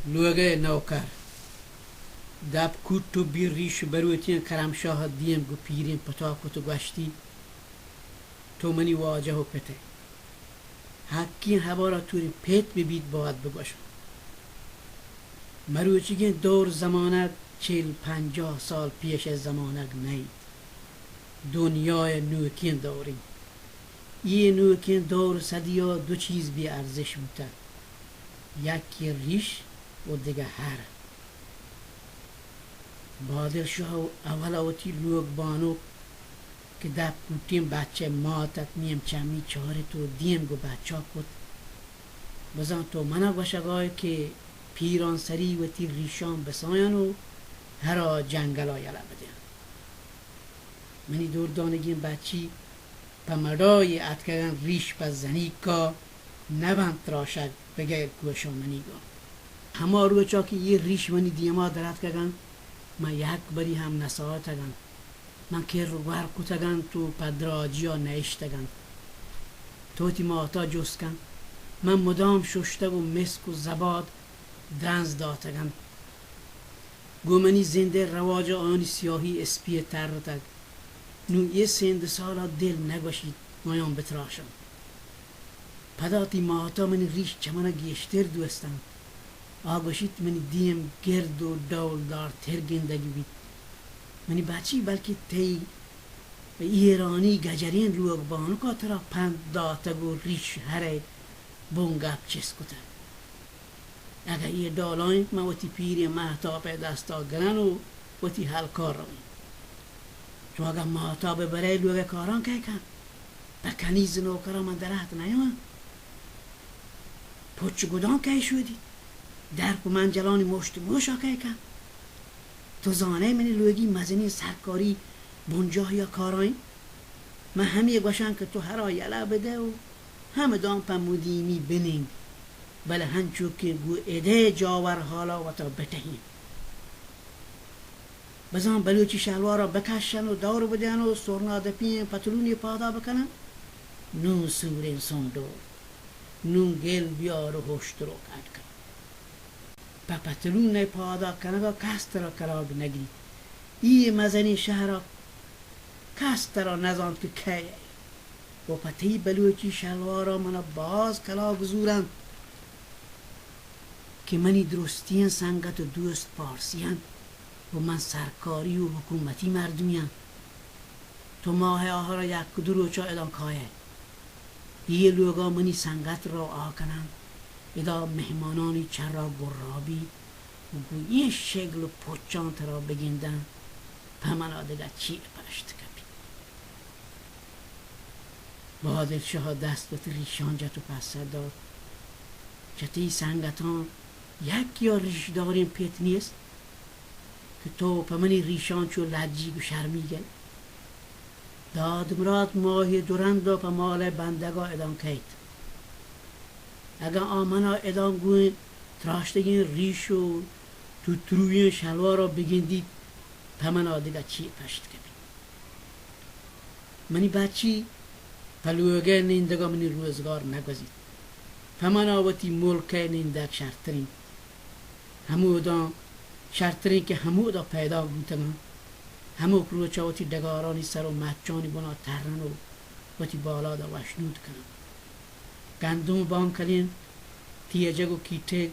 لوگ ءِ نوکر۔ دپ کوٹ ءُ بیر ریش بروتیں کرم شاہ ءَ دیم گوں پیریں پت ءَ کت ءُ گوشتی، تو منی واجہ ءُ پت ئے۔ حقیں ہبر ءَ توری پت بہ بیت باید بگوشاں۔ مروچیگیں دور زمانگ چل پنجاہ سال پیش ءِ زمانگ نہ انت۔ دنیا ءِ نوکیں دور انت۔ اے نوکیں دور ءِ صدی ءَ دو چیز بے ارزش بوتگ، یکے ریش ءُ دگہ ہر۔ بادل شاہ ءَ اول ءَ وتی لوگ بانک کہ دپ کوٹیں بچ ءِ مات ات، نیم چمی چارت ءُ دیم گوں بچ ءَ کت، بزاں تو من ءَ گوشگ ءَ ئے کہ پیران سری وتی ریشاں بسایاں ءُ ہر ءَ جنگل ءَ یلہ بدیاں۔ منی دوردانگیں بچی، پہ مڑائی اتکگاں، ریش پہ زنیکا نہ بنت تراشگ بغیر گوشامنیگا۔ ہما روچا کہ اے ریش منی دیما دراتکگاں، من یک بری ہم نساہتگاں۔ من کر ءُ گور کتگاں ءُ پہ دراجیا نئشتگاں۔ تو وتی ماتا جست کن۔ من مدام ششتگ ءُ مسک ءُ زباد درنز داتگ انت۔ گوں منی زند ءِ رواج ءَ آیانی سیاہی اسپی ءَ ترتگ۔ نوں اے سند ءُ سال ءَ دل نہ گوشیت آیاں بتراشاں۔ پدا تئی مات ءَ منی ریش چہ من ءَ گیشتر دوست انت۔ آ گوشیت منی دیم گرد ءُ ڈولدار تر گندگ بیت۔ منی بچی، بلکیں تئی ایرانی گجریں لوگ بانک ءَ ترا پند داتگ ءُ ریش ہر ءِ بنگپ چست کتگ۔ اگاں اے ڈولا انت، من وتی پیریں مہتاپ ءِ دستا گراں ءُ وتی ہلکا رواں۔ تو اگاں مہتاپ ءَ برئے، لوگ ءِ کاراں کئے کنت؟ پہ کنیز نوکراں من درہت نیاں۔ پچ گداں کئے شودیت؟ درپ ءُ منجلانی مشت موشا کئے کنت؟ تو زانئے منی لوگی مزنیں سرکاری بنجاہیا کارا انت؟ من ہمے گوشاں کہ تو ہرا یلہ بدئے ءُ ہمداں پہ مدیمی بنند، بلے ہنچو کہ گوں ادئے جاور حالا وتا بٹہین۔ بزاں بلوچی شلوارا بکشن ءُ دور بدیان ءُ سرنادپیں پتلونے پادا بکنن، نوں سوریں سنڈو، نوں گل بیار ءُ ہوشتروک اڈ کن۔ پہ پتلون ءِ پادا کنگا کس ترا کلاگ نگریت۔ اے مزنیں شہرا کس ترا نزانت کہ کئے ئے۔ ءُ پہ تئی بلوچی شلوارا منا باز کلاگ زورنت کہ منی درستیں سنگت ءُ دوست پارسی انت ءُ من سرکاری ءُ حکومتی مردمے آں۔ تو ماہ ءِ آہرا یک دو روچا اداں کائے۔ اے لوگا منی سنگت رو آ کننت، ادا مہمانانی چرا گرابی ءُ گوں اے شگل ءُ پچاں ترا بگنداں، پہ منا دگہ چی پشت کپیت؟ بہادر شاہ دست وتی ریشاں جت ءُ پسہ دات، چہ تئی سنگتاں یکے ءَ ریشداریں پت نیست کہ تو پہ منی ریشاں چو لجیگ ءُ شرمیگ ئے؟ داد مراد ماہے دو رندا پہ مال ءِ بندگا اداں کئیت۔ اگاں آ منا اداں گوں تراشتگیں ریش ءُ توتروئیں شلوارا بگندیت، پہ منا دگہ چی پشت کپیت؟ منی بچی، پہ لوگ ءِ نندگا منی روزگار نہ گوزیت۔ پہ منا وتی ملک ءِ نندگ شرتر انت۔ ہموداں شرتریں کہ ہمودا پیداک بوتگاں۔ ہمک روچا وتی ڈگارانی سر ءُ مچانی بنا ترن ءُ وتی بالادا وشنود کناں۔ گندم ءُ بانکلین، تیجگ ءُ کیٹگ،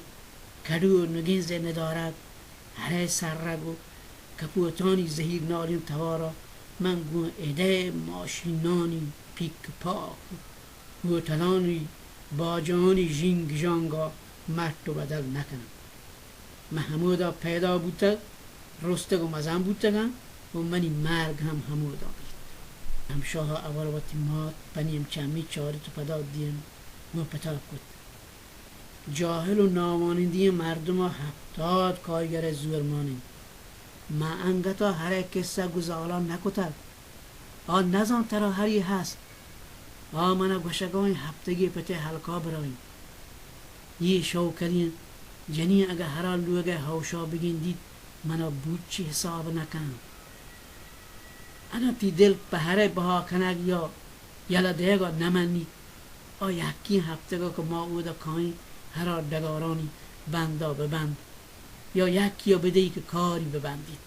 کڈو ءُ نگنز ءِ ندارگ، ہرئے سرگ ءُ کپوتانی زہیر نالیں توارا من گوں ادئے ماشینانی پیک پاک، ہوٹلانی باجانی ژینگ ژانگا مٹ ءُ بدل نہ کناں۔ من ہمودا پیدا بوتگ، رستگ ءُ مزن بوتگاں ءُ منی مرگ ہم ہمودا بیت۔ ہمشاہ ءَ اول وتی مات پہ نیم چمی چارت ءُ پدا دیم گوں پتا کت۔ جاہل ءُ ناوانندیں مردم ءَ ہپتاد کائیگر ءِ زور مان انت۔ من انگت ءَ ہرئے کسہ گوں زالان نہ کتگ۔ آ نزانت ترا ہری ہست۔ آ من ءَ گوشگ ءَ انت ہپتگے پہ تئی ہلکا برائیں۔ اے شوکریں جنین اگاں ہرا لوگ ءِ ہوشا بگندیت، من ءَ بوچی حساب نہ کنت۔ اگاں تئی دل پہ ہرئے بہا کنگ یا یلہ دئیگ ءَ نہ منیت، آ یکیں ہپتگ ءَ کہ ما اودا کائیں ہرا ڈگارانی بندا ببند یا یکیا بدئی کہ کاری ببندیت۔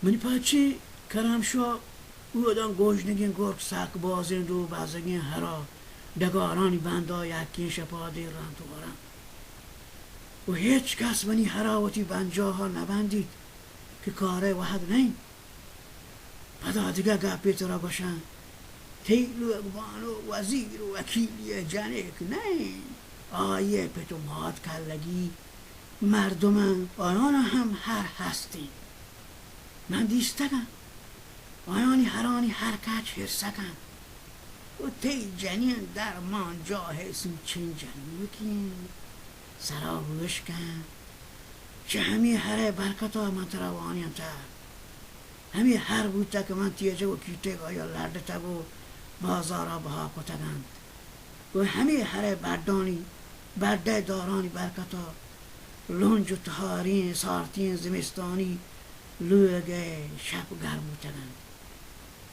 منی پاچی کرم شاہ اوداں گوژنگیں گرک سک بازیں ڈو بزگیں ہرا ڈگارانی بندا یکیں شپا دیر رند و ورند و ہچ کس منی ہرا وتی بنجاہا نبندیت کہ کارئے وہد نئیں۔ پدا دگہ گپے ترا گوشاں، تئی لوگ بانک وزیر و وکیلی ء جنک نہ انت، آئی ء پت و مات کلگی مردم انت، آیان ء ہم ہر ہست انت۔ من دیستگاں، آیانی ہرانی ہر کچ ہرسک انت و تئی جنین درمان جاہ ء سوچیں جنوکی انت۔ سرا ہوش کن، چہ ہمے ہر ء برکت ء من ترا وانینتگ۔ ہمے ہر بوتگ کہ من تیجگ و کیٹگ آیا لڈتگ و بازارا بہا کتگ انت و ہمے ہر ء بڈانی، بڈ ء دارانی برکت ء لنج و تہاریں سارتیں زمستانی لوگ ء شپ گرم بوتگ انت۔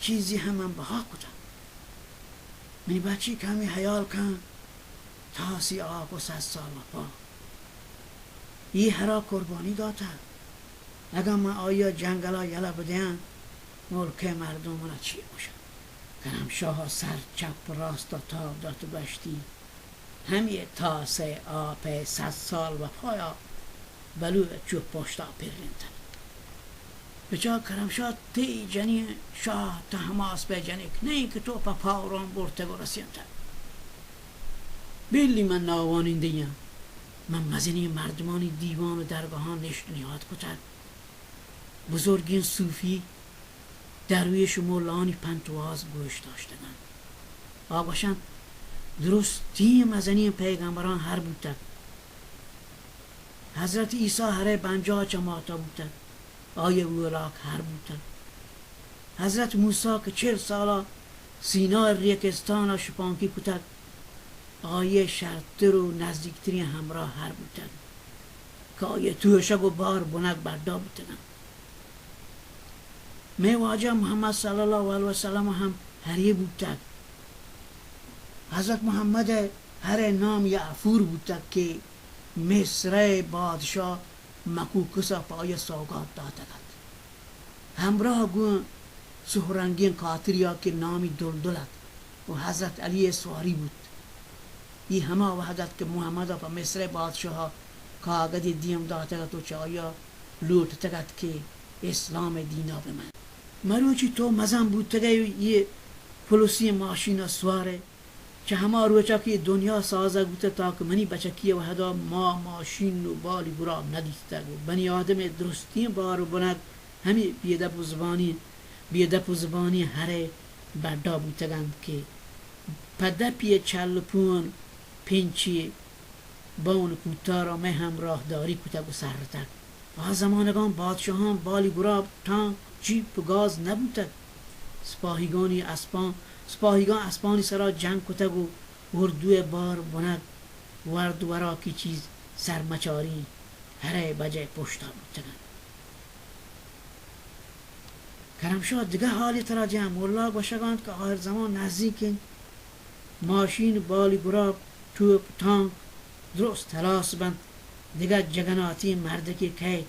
چیزے ہم من بہا کتگ۔ منی بچی کمے ہیال کن، تاسی آپ و صد سال وپا۔ اے ہرا قربانی داتگ۔ اگاں من آئی ء جنگل ء یلہ بدیاں، ملک ء مردم من ء چی گوشنت؟ کرم شاہ ء سر چپ راست ء تاب دات و گوشتی، ہمے تاس ء آپ ء صد سال وپایا بلوچ چو پشتا پرینتگ۔ بچار کرم شاہ، تئی جنین شاہ تہماس پہ جنک نئیں کہ تو پہ پاوران برتگ و رسینتگ۔ بلی من ناوانندہ آں۔ من مزنیں مردمانی دیوان و درگاہاں نشت نیاد کتگ۔ بزرگیں صوفی، درویش و ملانی پنت و واز گوش داشتگ انت۔ آ گوشنت، درستیں مزنیں پیغمبران ہر بوتگ۔ حضرت عیسی ہرے بنجاہ چہ ماتا بوتگ، آئی اولاک ہر بوتگ۔ حضرت موسی کہ چل سالا سینا ریکستانا شپانکی کتگ، آئی شرتر و نزدیکترین ہمراہ ہر بوتگ کہ آئی توشگ و بار بنگ بڈا بوتگ انت۔ مئے واجہ محمد صلی اللہ علیہ وسلم ہم ہرے بوتگ۔ حضرت محمد ء ہر ء نام یعفور بوتگ کہ مصر ء بادشاہ مقوقس ء پہ آئی ء سوگات داتگ ات۔ ہمراہ گوں سہرنگیں کاتریا کہ نامی دلدل ات و حضرت علی ء سواری بوت۔ اے ہما وہد ات کہ محمد ء پہ مصر ء بادشاہ ء کاگدے دیم داتگ ات و چہ آئی ء لوٹتگ ات کہ اسلام ء دینا بہ من۔ مروچی تو مزن بوتگ ئے و اے پلسیں ماشین ء سوار ئے۔ چہ ہما روچ ء کہ اے دنیا سازگ بوتگ تاکہ منی بچکی ء وہد ء ما ماشین و بالی گراب نہ دیستگ و بنی آدم ء درستیں بار و بنگ ہمے بے دپ و زبانی، بے دپ و زبانی ہر ء بڈا بوتگ انت کہ پہ دپی ء چل و پون پنچی بون کوتارا مئے ہمراہداری کتگ و سرتگ۔ آ زمانگاں بادشاہاں بالی گراب، ٹانک، جیپ و گاز نہ بوتگ۔ سپاہیگانی اسپاں، سپاہیگاں اسپانی سرا جنگ کتگ و اردو ء بار بنگ، ورد وراکی چیز سرمچاریں ہرئے بجئے پشتا بوتگ انت۔ کرم شاہ دگہ حالے ترا دیاں، ملا گوشگ انت کہ آخر زمان نزیک انت۔ ماشین، بالی گراب، ٹوپ، ٹانک درست ہلاس بنت، دگہ جگناتیں مردکے کئیت۔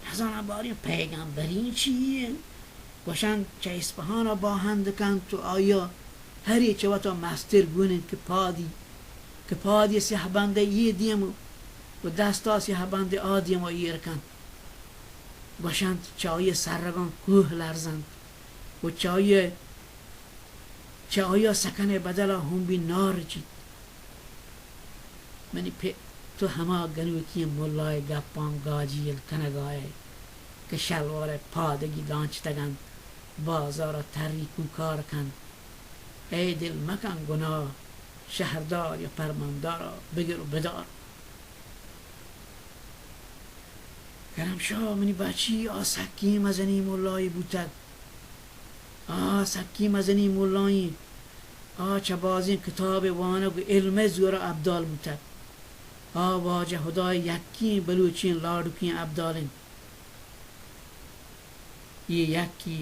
نزاناں باریں پیگمبریں چی انت۔ گوشنت چہ اسپہان ء باہند کنت و آیا ہرے چہ وتا مستر گون انت کہ پادی، کہ پادی سیاہ بندے اے دیم و دستا سیاہ بندے آ دیما ایر کنت۔ گوشنت چہ آئی ء سرگاں کوہ لرزنت و چہ آئی ء، چہ آئی ء سکن ء بدل ء ہمبی نار رچیت۔ منی پت، تو ہما گنوکیں ملا ء گپاں گاجیل کنگ ء ئے کہ شلوار ء پادگی لانچتگ انت، بازار ء تری کوکار کنت۔ اے دل مکن گناہ، شہردار یا پرماندار ء بگر و بدار۔ کرم شاہ، منی بچی، آ سکیں مزنیں ملایے بوتگ۔ آ سکیں مزنیں ملایے۔ آ چہ بازیں کتاب ء وانگ و علم ء زورا ابدال بوتگ۔ آ واجہ ہدائے یکیں بلوچیں لاڈکیں ابدال انت۔ اے یکے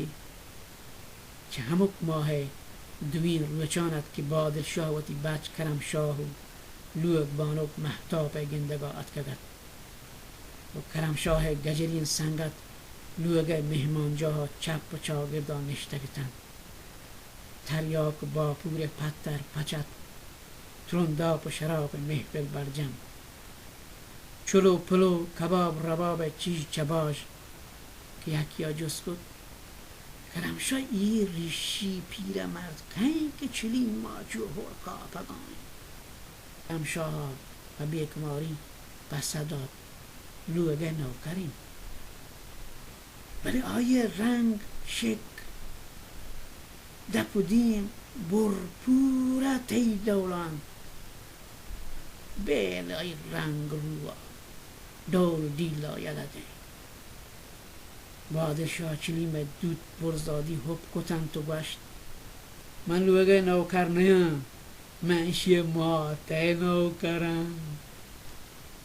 چہ ہمک ماہ ء دوئیں روچان ات کہ بادل شاہ وتی بچ کرم شاہ و لوگ بانک مہتاپ ء گندگ ء اتکگ ات و کرم شاہ ء گجریں سنگت لوگ ء مہمانجاہ ء چپ و چاگرد ء نشتگ اتنت۔ تریاک باپور ء پتر پچ ات، ترنداپ و شراب ء محفل برجم۔ چلو پلو کباب رباب ء چیز چباش کہ یکیا جست کت، کرم شاہ، اے ریشی پیرہ مرد کئے کہ چلیں ماچو ہور کاپگا انت؟ کرم شاہ ء پہ بیکماری پسہ دات، لوگ ء نوکر انت۔ بلے آئی ء رنگ، شک، دپ و دیم، بر پورا تئی ڈولا انت۔ بل آئی رنگ رو ء ڈول ڈیل ء یلہ دئے۔ بہادر شاہ چلیم ء دوت برزادی ہپ کتنت و گوشت، من لوگ ء نوکر نیاں، من ایشی ء مات ء نوکراں۔